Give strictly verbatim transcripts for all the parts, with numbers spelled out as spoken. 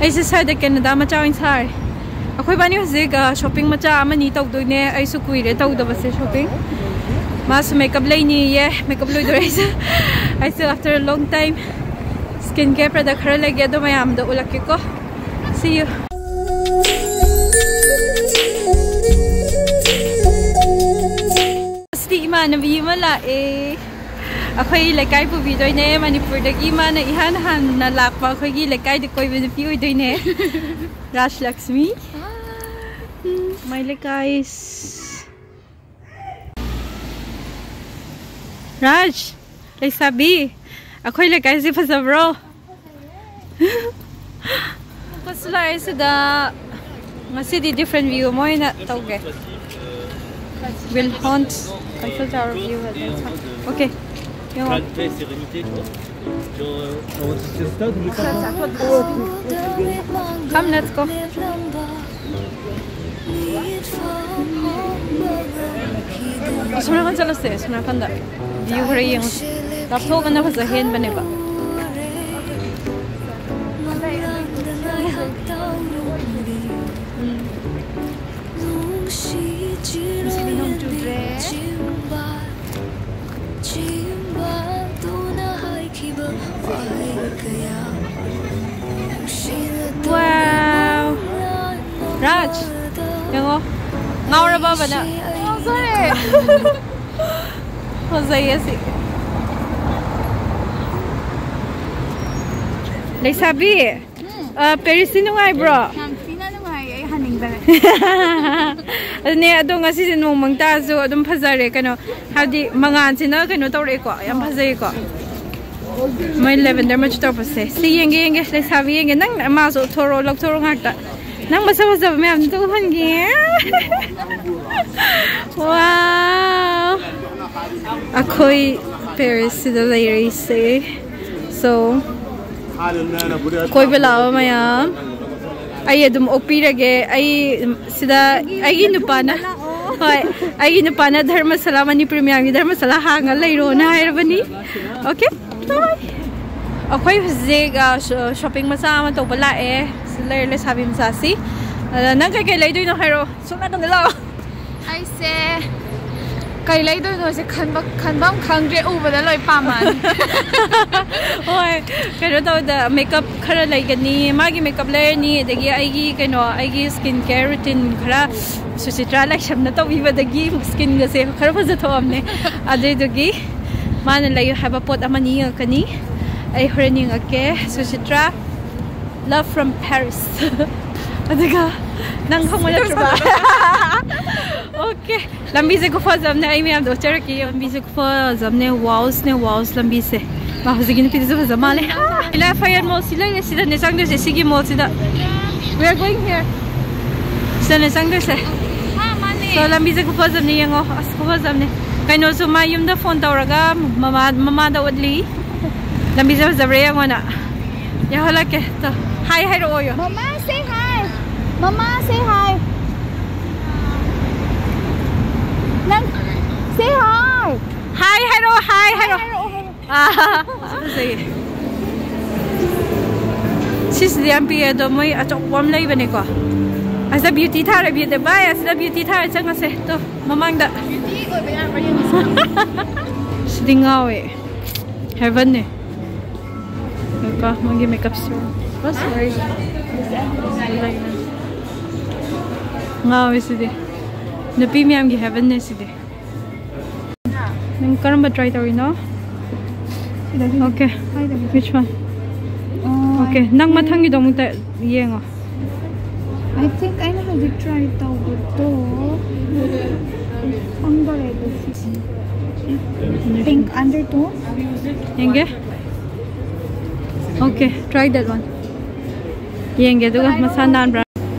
ꯑꯩꯁꯦ ꯁ꯭ꯋꯥꯏꯗ ꯀꯦꯅꯗꯥ ꯃꯆꯥ ꯑꯣꯏꯅ ꯁꯥꯔꯦ꯫ ꯑꯩꯈꯣꯏꯕꯥꯅꯤ ꯍꯧꯖꯤꯛ ꯁꯣꯞꯄꯤꯡ ꯃꯆꯥ ꯑꯃꯅꯤ ꯇꯧꯗꯣꯏꯅꯦ꯫ ꯑꯩꯁꯨ ꯀꯨꯏꯔꯦ ꯇꯧꯗꯕꯁꯦ ꯁꯣꯞꯄꯤꯡ꯫ ꯃꯥꯁꯨ ꯃꯦꯀꯞ ꯂꯩꯅꯤꯌꯦ꯫ ꯃꯦꯀꯞ ꯂꯣꯏꯗꯣꯔꯦ ꯑꯩꯁꯨ꯫ ꯑꯩꯁꯨ after a long time skin care product ꯈꯔ ꯂꯩꯒꯦ꯫ ꯑꯗꯣ ꯃꯌꯥꯝꯗꯣ ꯎꯠꯂꯛꯀꯦꯀꯣ꯫ See you. ꯉꯁꯤꯗꯤ ꯏꯃꯥꯟꯅꯕꯤ ꯑꯃ ꯂꯥꯛꯑꯦ꯫ ꯑꯩꯈꯣꯏ ꯂꯩꯀꯥꯏ ꯄꯨꯕꯤꯗꯣꯏꯅꯦ꯫ ꯃꯅꯤꯄꯨꯔꯗꯒꯤ ꯃꯥꯅ ꯏꯍꯥꯟ ꯍꯥꯟꯅ ꯂꯥꯛꯄ ꯑꯩꯈꯣꯏꯒꯤ ꯂꯩꯀꯥꯏꯗ ꯀꯣꯏꯕ ꯅꯨꯄꯤ ꯑꯣꯏꯗꯣꯏꯅꯦ꯫ ꯔꯥꯖ ꯂꯛꯁꯃꯤ꯫ My ꯂꯩꯀꯥꯏ꯫ ꯔꯥꯖ, ꯂꯩꯁꯥꯕꯤ, ꯑꯩꯈꯣꯏ ꯂꯩꯀꯥꯏꯁꯦ ꯐꯖꯕ꯭ꯔꯣ? ꯄꯁꯂꯥꯏꯁꯤꯗ ꯉꯁꯤꯗꯤ different view ꯑꯃ ꯑꯣꯏꯅ ꯇꯧꯒꯦ꯫ Will haunt Eiffel Tower view. Okay, ꯌꯦꯡꯉꯣ꯫ Come, let's go. ꯑꯁꯣꯝ ꯅꯥꯀꯟ ꯆꯠꯂꯁꯦ꯫ ꯑꯁꯣꯝ ꯅꯥꯀꯟꯗ view ꯈꯔ ꯌꯦꯡꯉꯨꯁꯦ꯫ ꯂꯥꯞꯊꯣꯛꯑꯒꯅ ꯐꯖ ꯍꯦꯟꯕꯅꯦꯕ꯫ ꯉꯁꯤꯗꯤ ꯅꯣꯡ ꯆꯨꯗ꯭ꯔꯦ꯫ Wow. ꯔꯥꯖ, ꯌꯦꯡꯉꯣ꯫ ꯉꯥꯎꯔꯕꯕ ꯅꯪ? ꯉꯥꯎꯖꯔꯦ꯫ ꯐꯖꯩꯌꯦ ꯁꯤ꯫ ꯂꯩꯁꯥꯕꯤ, ꯑ, ꯄꯦꯔꯤꯁꯁꯤ ꯅꯨꯡꯉꯥꯏꯕ꯭ꯔꯣ? ꯌꯥꯝ ꯊꯤꯅ ꯅꯨꯡꯉꯥꯏꯌꯦ, ꯑꯩ ꯍꯟꯅꯤꯡꯗꯔꯦ꯫ ꯑꯗꯨꯅꯦ, ꯑꯗꯣ ꯉꯁꯤꯁꯦ ꯅꯣꯡꯃꯪ ꯇꯥꯔꯁꯨ ꯑꯗꯨꯝ ꯐꯖꯔꯦ꯫ ꯀꯩꯅꯣ, ꯍꯥꯏꯕꯗꯤ ꯃꯉꯥꯜꯁꯤꯅ ꯀꯩꯅꯣ ꯇꯧꯔꯛꯑꯦꯀꯣ, ꯌꯥꯝ ꯐꯖꯩꯀꯣ꯫ ꯃꯣꯏ lavender ꯃꯆꯨ ꯇꯧꯔꯛꯄꯁꯦ꯫ ꯁꯤ ꯌꯦꯡꯒꯦ, ꯌꯦꯡꯒꯦ, ꯂꯩꯁꯥꯕꯤ ꯌꯦꯡꯒꯦ꯫ ꯅꯪ ꯃꯥꯁꯨ ꯎꯠꯊꯣꯔꯛꯑꯣ, ꯂꯧꯊꯣꯔꯛꯑꯣ ꯉꯥꯛꯇ꯫ ꯅꯪ ꯃꯁꯛ ꯐꯖꯕ ꯃꯌꯥꯝꯗꯨ ꯎꯍꯟꯒꯦ꯫ Wow. ꯑꯩꯈꯣꯏ ꯄꯦꯔꯤꯁꯁꯤꯗ ꯂꯩꯔꯤꯁꯦ꯫ So, ꯀꯣꯏꯕ ꯂꯥꯛꯑꯣ ꯃꯌꯥꯝ꯫ ꯑꯩ ꯑꯗꯨꯝ ꯑꯣꯛꯄꯤꯔꯒꯦ꯫ ꯑꯩ ꯁꯤꯗ ꯑꯩꯒꯤ ꯅꯨꯄꯥꯅ, ꯍꯣꯏ, ꯑꯩꯒꯤ ꯅꯨꯄꯥꯅ ꯙꯔꯃꯁꯥꯂꯥ, ꯃꯅꯤꯄꯨꯔꯤ ꯃꯌꯥꯝꯒꯤ ꯙꯔꯃꯁꯥꯂꯥ ꯍꯥꯡꯉ ꯂꯩꯔꯣꯅ ꯍꯥꯏꯔꯕꯅꯤ꯫ Okay? Bye. ꯑꯩꯈꯣꯏ ꯍꯧꯖꯤꯛ ꯁꯣꯄꯤꯡ ꯃꯆꯥ ꯑꯃ ꯇꯧꯕ ꯂꯥꯛꯑꯦ꯫ ꯁꯤ ꯂꯩꯔꯦ ꯂꯩꯁꯥꯕꯤ ꯃꯆꯥꯁꯤ꯫ ꯑꯗ ꯅꯪ ꯀꯩꯀꯩ ꯂꯩꯗꯣꯏꯅꯣ ꯍꯥꯏꯔꯛꯑꯣ꯫ ꯁꯣꯝ ꯅꯥꯀꯟꯗ ꯂꯥꯛꯑꯣ꯫ ꯑꯩꯁꯦ ꯀꯩ ꯂꯩꯗꯣꯏꯅꯣꯁꯦ ꯈꯟꯕ ꯈꯟꯐꯝ ꯈꯪꯗ꯭ꯔꯦ, ꯎꯕꯗ ꯂꯣꯏ ꯄꯥꯝꯃꯛꯑꯅꯤ꯫ ꯍꯣꯏ, ꯀꯩꯅꯣ ꯇꯧꯗ, ꯃꯦꯀꯞ ꯈꯔ ꯂꯩꯒꯅꯤ, ꯃꯥꯒꯤ ꯃꯦꯀꯞ ꯂꯩꯔꯅꯤ, ꯑꯗꯒꯤ ꯑꯩꯒꯤ ꯀꯩꯅꯣ, ꯑꯩꯒꯤ ꯁ꯭ꯀꯤꯟ ꯀꯦꯌꯔ ꯔꯨꯇꯤꯟ ꯈꯔ ꯁꯨꯆꯤꯇ꯭ꯔꯥ ꯂꯥꯏꯁ꯭ꯔꯝꯅ ꯇꯧꯕꯤꯕꯗꯒꯤ ꯁ꯭ꯀꯤꯟꯒꯁꯦ ꯈꯔ ꯐꯖꯊꯣꯛꯑꯕꯅꯦ꯫ ꯑꯗꯨꯏꯗꯨꯒꯤ ꯃꯥꯅ ꯂꯩꯌꯨ ꯍꯥꯏꯕ ꯄꯣꯠ ꯑꯃꯅꯤ ꯌꯦꯡꯉꯛꯀꯅꯤ꯫ ꯑꯩ ꯍꯣꯔꯦꯟ ꯌꯦꯡꯉꯛꯀꯦ꯫ ꯁꯨꯆꯤꯇ꯭ꯔꯥ, love from Paris꯫ ꯑꯗꯨꯒ ꯅꯪ ꯈꯪꯕ ꯅꯠꯇ꯭ꯔꯕ? ꯑꯣꯀꯦ꯫ ꯂꯝꯕꯤꯁꯦ ꯈꯨꯐꯖ ꯑꯃꯅꯦ, ꯑꯩ ꯃꯌꯥꯝꯗ ꯎꯠꯆꯔꯛꯀꯦ꯫ ꯂꯝꯕꯤꯁꯦ ꯈꯨꯐꯖ ꯑꯃꯅꯦ, ꯋꯥꯎꯁꯅꯦ, ꯋꯥꯎꯁ ꯂꯝꯕꯤꯁꯦ꯫ ꯃꯥ ꯍꯧꯖꯤꯛꯀꯤ ꯅꯨꯄꯤꯗꯨꯁꯨ ꯐꯖ ꯃꯥꯜꯂꯦ꯫ ꯏꯂꯥ ꯐꯌꯟ ꯃꯣꯜ ꯁꯤ ꯂꯩꯔꯦ, ꯁꯤꯗꯅꯦ ꯆꯪꯗꯣꯏꯁꯦ, ꯁꯤꯒꯤ ꯃꯣꯜꯁꯤꯗ꯫ We are going here꯫ ꯁꯤꯗꯅꯦ ꯆꯪꯗꯣꯏꯁꯦ꯫ ꯍꯥ, ꯃꯥꯅꯦ꯫ So, ꯂꯝꯕꯤꯁꯦ ꯈꯨꯐꯖ ꯑꯃꯅꯦ, ꯌꯦꯡꯉꯣ꯫ ꯑꯁ, ꯈꯨꯐꯖ ꯑꯃꯅꯦ꯫ ꯀꯩꯅꯣꯁꯨ ꯃꯥ ꯌꯨꯝꯗ ꯐꯣꯟ ꯇꯧꯔꯒ ꯃꯃꯥ, ꯃꯃꯥꯗ ꯎꯠꯂꯤ꯫ ꯂꯝꯕꯤꯁꯦ ꯐꯖꯕ꯭ꯔꯥ ꯌꯦꯡꯉꯣꯅ꯫ ꯌꯥꯍꯜꯂꯛꯀꯦ꯫ ꯇꯣ, hi ꯍꯥꯏꯔꯛꯑꯣꯌꯣ꯫ Mama, say hi. Mama, say hi. ꯅꯪ say hi. Hi ꯍꯥꯏꯔꯛꯑꯣ, hi ꯍꯥꯏꯔꯛꯑꯣ꯫ ꯍꯥꯏꯔꯛꯑꯣ, ꯍꯥꯏꯔꯛꯑꯣ꯫ ꯑꯥ, ꯐꯖꯩꯌꯦ꯫ ꯁꯤꯁꯤꯗꯤ ꯌꯥꯝ ꯄꯤꯛꯑꯦ, ꯑꯗꯣ ꯃꯣꯏ ꯑꯆꯧꯕ ꯑꯃ ꯂꯩꯕꯅꯦꯀꯣ꯫ ꯑꯁꯤꯗ beauty ꯊꯥꯔꯦ, beauty꯫ ꯚꯥꯏ, ꯑꯁꯤꯗ beauty ꯊꯥꯔꯦ, ꯆꯪꯉꯁꯦ꯫ ꯇꯣ, ꯃꯃꯥꯡꯗ꯫ Beauty ꯑꯣꯏꯕ ꯌꯥꯕ꯭ꯔꯥ ꯌꯦꯡꯉꯁꯤ꯫ ꯁꯤꯗꯤ ꯉꯥꯎꯋꯦ꯫ Heavenꯅꯦ꯫ ꯉꯥꯏꯈꯣ, ꯃꯣꯏꯒꯤ ꯃꯦꯀꯞꯁꯦ꯫ Oh, sorry꯫ ꯉꯥꯎꯋꯦ ꯁꯤꯗꯤ꯫ ꯅꯨꯄꯤ ꯃꯌꯥꯝꯒꯤ heavenꯅꯦ ꯁꯤꯗꯤ꯫ ꯅꯪ ꯀꯔꯝꯕ try ꯇꯧꯔꯤꯅꯣ? ꯁꯤꯗꯒꯤ꯫ Okay. ꯀꯥꯏꯗꯒꯤ? Which one? ꯑꯣ, okay, ꯅꯪ ꯃꯊꯪꯒꯤꯗꯣ ꯑꯃꯨꯛꯇ ꯌꯦꯡꯉꯣ꯫ I think ꯑꯩꯅ ꯍꯧꯖꯤꯛ try ꯇꯧꯕꯗꯣ ꯈꯪꯗꯣꯔꯦ ꯑꯗꯨ꯫ Pink undertone? ꯌꯦꯡꯒꯦ꯫ Okay, try that one. ꯌꯦꯡꯒꯦ ꯑꯗꯨꯒ ꯃꯁꯥ ꯅꯥꯟꯕ꯭ꯔꯥ꯫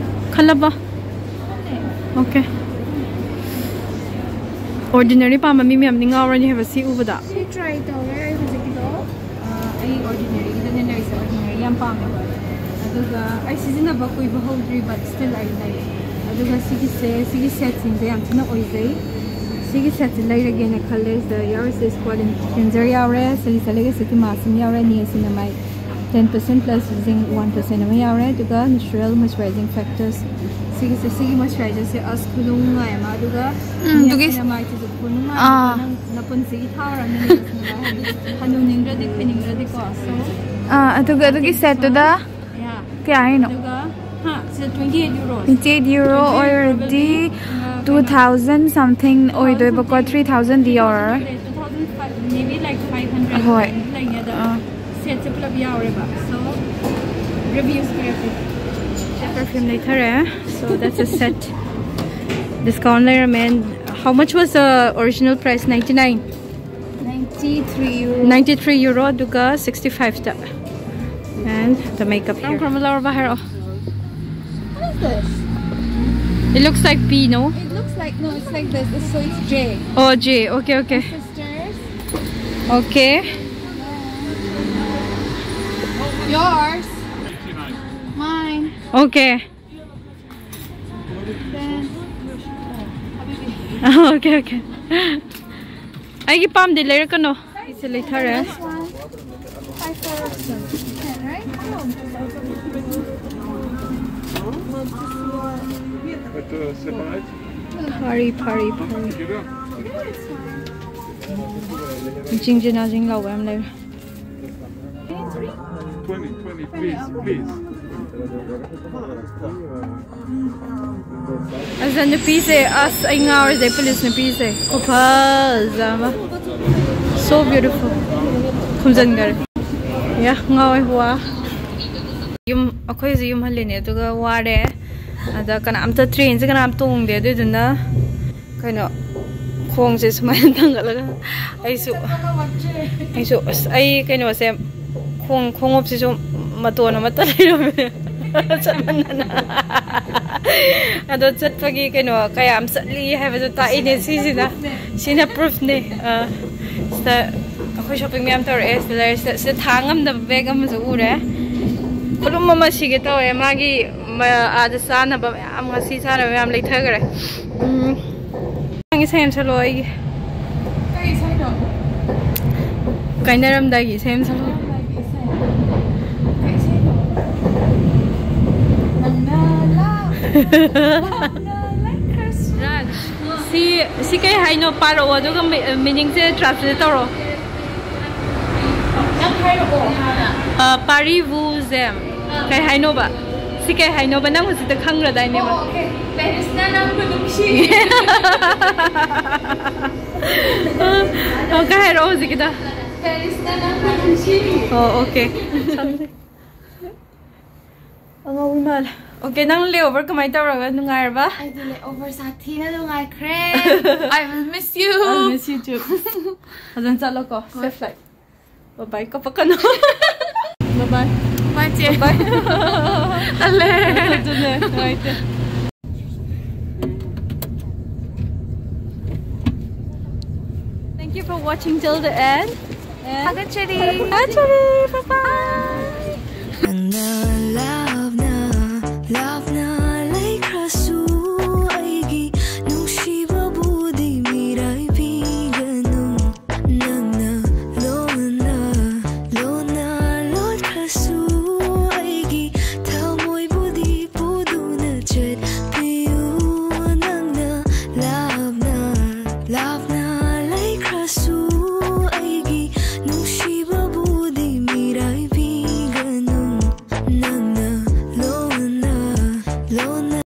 ꯈꯜꯂꯕꯣ? Okay. Ordinary ꯄꯥꯝꯕ ꯃꯤ ꯃꯌꯥꯝꯗꯤ ꯉꯥꯎꯔꯅꯤ ꯍꯥꯏꯕ ꯁꯤ ꯎꯕꯗ꯫ ꯁꯤ try ꯇꯧꯔꯦ ꯑꯩ ꯍꯧꯖꯤꯛꯀꯤꯗꯣ꯫ ꯑ, ꯑꯩ Ordinaryꯒꯤꯗꯅꯦ ꯂꯩꯔꯤꯁꯦ, Ordinary ꯌꯥꯝ ꯄꯥꯝꯃꯦꯕ꯫ ꯑꯗꯨꯒ ꯑꯩ ꯁꯤꯖꯤꯟꯅꯕ ꯀꯨꯏꯕ ꯍꯧꯗ꯭ꯔꯤ, but still ꯑꯩ ꯂꯩ꯫ ꯑꯗꯨꯒ ꯁꯤꯒꯤꯁꯦ, ꯁꯤꯒꯤ setꯁꯤꯡꯁꯦ ꯌꯥꯝ ꯊꯤꯅ ꯑꯣꯏꯖꯩ꯫ ꯁꯤꯒꯤ ꯁꯦꯠꯁꯦ ꯂꯩꯔꯒꯦꯅ ꯈꯜꯂꯦ꯫ ꯁꯤꯗ ꯌꯥꯎꯔꯤꯁꯦ squalane cleanser ꯌꯥꯎꯔꯦ, salicylic acid mask ꯑꯃ ꯌꯥꯎꯔꯦ, niacinamide ten percent plus zinc one percent ꯑꯃ ꯌꯥꯎꯔꯦ, ꯑꯗꯨꯒ natural moisturizing factors꯫ ꯁꯤꯒꯤꯁꯦ, ꯁꯤꯒꯤ moisturizerꯁꯦ ꯑꯁ ꯈꯨꯅꯨꯡꯉꯥꯏ ꯑꯃ, ꯑꯗꯨꯒ ꯎꯝ, ꯑꯗꯨꯒꯤ niacinamideꯁꯤꯁꯨ ꯈꯨꯅꯨꯡꯉꯥꯏ ꯑꯥ꯫ ꯑꯃ꯫ ꯅꯪ ꯅꯄꯨꯟꯁꯤꯒꯤ ꯊꯥꯔꯕꯅꯤꯅ niacinamide ꯍꯥꯏꯗꯤ ꯍꯅꯨꯅꯤꯡꯗ꯭ꯔꯗꯤ ꯈꯣꯏꯅꯤꯡꯗ꯭ꯔꯗꯤꯀꯣ꯫ So, ꯑꯥ, ꯑꯗꯨꯒ ꯑꯗꯨꯒꯤ ꯁꯦꯠꯇꯨꯗ yeah꯫ ꯀꯌꯥ ꯍꯥꯏꯅꯣ? ꯑꯗꯨꯒ ꯍꯥ, ꯁꯤꯗ twenty eight euros꯫ Twenty eight euro ꯑꯣꯏꯔꯗꯤ two thousand something ꯑꯣꯏꯗꯣꯏꯕꯀꯣ, three thousandꯗꯤ ꯌꯧꯔꯔꯣꯏ꯫ Two thousand five, maybe like five hundred ꯍꯣꯏ꯫ ꯂꯩꯅꯤ ꯑꯗ ꯑꯥ꯫ ꯁꯦꯠꯁꯦ ꯄꯨꯂꯞ ꯌꯥꯎꯔꯦꯕ꯫ So, reviews ꯄꯤꯔꯛꯀꯦ꯫ Perfume ꯂꯩꯊꯔꯦ꯫ So, that's a set꯫ Discount ꯂꯩꯔꯝꯃꯦ꯫ How much was the original price? Ninety nine? Ninety three euro꯫ Ninety three euro, ꯑꯗꯨꯒ sixty five ꯇ꯫ And the makeup here꯫ ꯀꯔꯝ ꯀꯔꯝꯕ ꯂꯧꯔꯕ ꯍꯥꯏꯔꯛꯑꯣ꯫ What is this? It looks like P, no? It looks like, no, it's like this. It's, so it's J. Oh, J. Okay, okay. Sisters. Okay. Yours. Mine. Okay. Then, okay, okay. ꯑꯩꯒꯤ ꯄꯥꯝꯗꯤ ꯂꯩꯔꯛꯀꯅꯣ꯫ ꯑꯩꯁꯦ ꯂꯩꯊꯔꯦ꯫ This one. Five for ten, right? Oh. It's, uh, separate. ꯐꯔꯤ, ꯐꯔꯤ, ꯐꯔꯤ꯫ ꯃꯤꯆꯤꯡ ꯖꯤꯅꯥꯖꯤꯡ ꯂꯥꯎꯕ ꯌꯥꯝ ꯂꯩꯔꯦ꯫ Twenty, twenty, please, please. ꯑꯁ, ꯅꯨꯄꯤꯁꯦ, ꯑꯁ, ꯑꯩ ꯉꯥꯎꯔꯤꯁꯦ, ꯄꯨꯂꯤꯁ ꯅꯨꯄꯤꯁꯦ꯫ ꯈꯨꯐꯖ ꯑꯃ꯫ So beautiful. ꯈꯨꯝꯖꯤꯟꯈꯔꯦ꯫ ꯌꯥ, ꯉꯥꯎꯋꯦ, ꯋꯥ꯫ ꯌꯨꯝ, ꯑꯩꯈꯣꯏꯁꯦ ꯌꯨꯝ ꯍꯜꯂꯤꯅꯦ, ꯑꯗꯨꯒ ꯋꯥꯔꯦ꯫ ꯑꯗ ꯀꯅꯥꯝꯇ, ꯇ꯭ꯔꯦꯟꯁꯦ ꯀꯅꯥꯝ ꯇꯣꯡꯗꯦ, ꯑꯗꯨꯏꯗꯨꯅ ꯀꯩꯅꯣ, ꯈꯣꯡꯁꯦ ꯁꯨꯃꯥꯏꯅ ꯊꯥꯡꯒꯠꯂꯒ ꯑꯩꯁꯨ, ꯑꯩꯁꯨ, ꯑꯁ, ꯑꯩ ꯀꯩꯅꯣꯁꯦ, ꯈꯣꯡ, ꯈꯣꯡꯎꯞꯁꯤꯁꯨ ꯃꯇꯣꯟ ꯑꯃꯠꯇ ꯂꯩꯔꯝꯃꯦ꯫ ꯆꯠꯃꯟꯗꯅ꯫ ꯑꯗꯣ ꯆꯠꯄꯒꯤ ꯀꯩꯅꯣ ꯀꯌꯥꯝ ꯆꯠꯂꯤ ꯍꯥꯏꯕꯗꯣ ꯇꯥꯛꯏꯅꯦ ꯁꯤꯁꯤꯅ꯫ ꯁꯤꯅ proofꯅꯦ꯫ ꯑ, ꯁꯤꯗ ꯑꯩꯈꯣꯏ shopping ꯃꯌꯥꯝ ꯇꯧꯔꯛꯑꯦ꯫ ꯁꯤꯗ ꯂꯩꯔꯦ꯫ ꯁꯤꯗ, ꯁꯤꯗ ꯊꯥꯡ ꯉꯝꯗꯕ bag ꯑꯃꯁꯨ ꯎꯔꯦ꯫ ꯈꯨꯂꯨꯝ ꯑꯃ ꯁꯤꯒꯦ ꯇꯧꯋꯦ꯫ ꯃꯥꯒꯤ ꯃ-, ꯑꯥꯗ ꯆꯥꯅꯕ ꯃꯌꯥꯝ, ꯉꯁꯤ ꯆꯥꯅꯕ ꯃꯌꯥꯝ ꯂꯩꯊꯈ꯭ꯔꯦ꯫ ꯎꯝ꯫ ꯏꯁꯩ ꯑꯃ ꯁꯛꯂꯛꯑꯣ ꯑꯩꯒꯤ꯫ ꯀꯩ ꯏꯁꯩꯅꯣ? ꯀꯥꯏꯅꯔꯝꯗꯥꯏꯒꯤ ꯏꯁꯩ ꯑꯃ ꯁꯛꯂꯛꯑꯣ꯫ ꯀꯥꯏꯅꯔꯝꯗꯥꯏꯒꯤ ꯏꯁꯩ? ꯀꯩ ꯏꯁꯩꯅꯣ? ꯅꯪꯅ ꯂꯥꯞꯅ ꯂꯩꯈ꯭ꯔꯁꯨ꯫ ꯔꯥꯖ, ꯁꯤ, ꯁꯤ ꯀꯩ ꯍꯥꯏꯅꯣ? ꯄꯥꯔꯛꯑꯣ, ꯑꯗꯨꯒ ꯃꯤ-, meaningꯁꯦ translate ꯇꯧꯔꯣ꯫ ꯅꯪ ꯍꯥꯏꯔꯛꯑꯣ ꯍꯥꯟꯅ꯫ ꯑ, ꯄꯥꯔꯤꯕꯨꯖꯦꯝ꯫ ꯀꯩ ꯍꯥꯏꯅꯣꯕ? ꯁꯤ ꯀꯩ ꯍꯥꯏꯅꯣꯕ? ꯅꯪ ꯍꯧꯖꯤꯛꯇ ꯈꯪꯈ꯭ꯔꯗꯥꯏꯅꯦꯕ? ꯑꯣ, okay꯫ ꯄꯦꯔꯤꯁꯅ ꯅꯪꯕꯨ ꯅꯨꯡꯁꯤ꯫ ꯑꯣ, ꯀꯩ ꯍꯥꯏꯔꯛꯑꯣ ꯍꯧꯖꯤꯛꯀꯤꯗ? ꯄꯦꯔꯤꯁꯅ ꯅꯪꯕꯨ ꯅꯨꯡꯁꯤ꯫ ꯑꯣ, okay꯫ ꯑꯉꯥꯎꯕꯤ ꯃꯥꯜꯂꯦ꯫ Okay, ꯅꯪ layover ꯀꯃꯥꯏꯅ ꯇꯧꯔꯒ, ꯅꯨꯡꯉꯥꯏꯔꯕ? ꯑꯩꯗꯤ layover ꯁꯥꯊꯤꯅ ꯅꯨꯡꯉꯥꯏꯈ꯭ꯔꯦ꯫ I will miss you꯫ I will miss you too꯫ ꯐꯖꯅ ꯆꯠꯂꯣꯀꯣ꯫ ꯍꯣꯏ꯫ Safe flight꯫ Bye bye, ꯀꯞꯄꯛꯀꯅꯨ꯫ Bye bye꯫ Bye, ꯆꯦ꯫ Bye bye꯫ ꯇꯜꯂꯦ꯫ ꯑꯗꯨꯅꯦ, ꯅꯨꯡꯉꯥꯏꯇꯦ꯫ Thank you for watching till the end. And ꯊꯥꯒꯠꯆꯔꯤ꯫ ꯊꯥꯒꯠꯆꯔꯤ꯫ Bye bye꯫ ꯅꯪꯅ ꯂꯥꯞꯅ, ꯂꯥꯞꯅ ꯂꯩꯈ꯭ꯔꯁꯨ ꯑꯩꯒꯤ ꯅꯨꯡꯁꯤꯕꯕꯨꯗꯤ ꯃꯤꯔꯥꯏꯕꯤꯒꯅꯨ꯫ ꯅꯪꯅ ꯂꯣꯟꯅ, ꯂꯣꯟꯅ ꯂꯣꯟꯈ꯭ꯔꯁꯨ ꯑꯩꯒꯤ ꯊꯃꯣꯏꯕꯨꯗꯤ ꯄꯨꯗꯨꯅ ꯆꯠꯄꯤꯌꯨ꯫ ꯅꯪꯅ ꯂꯥꯞꯅ, ꯂꯥꯞꯅ ꯂꯩꯈ꯭ꯔꯁꯨ ꯑꯩꯒꯤ ꯅꯨꯡꯁꯤꯕꯕꯨꯗꯤ ꯃꯤꯔꯥꯏꯕꯤꯒꯅꯨ꯫ ꯅꯪꯅ ꯂꯣꯟꯅ, ꯂꯣꯟ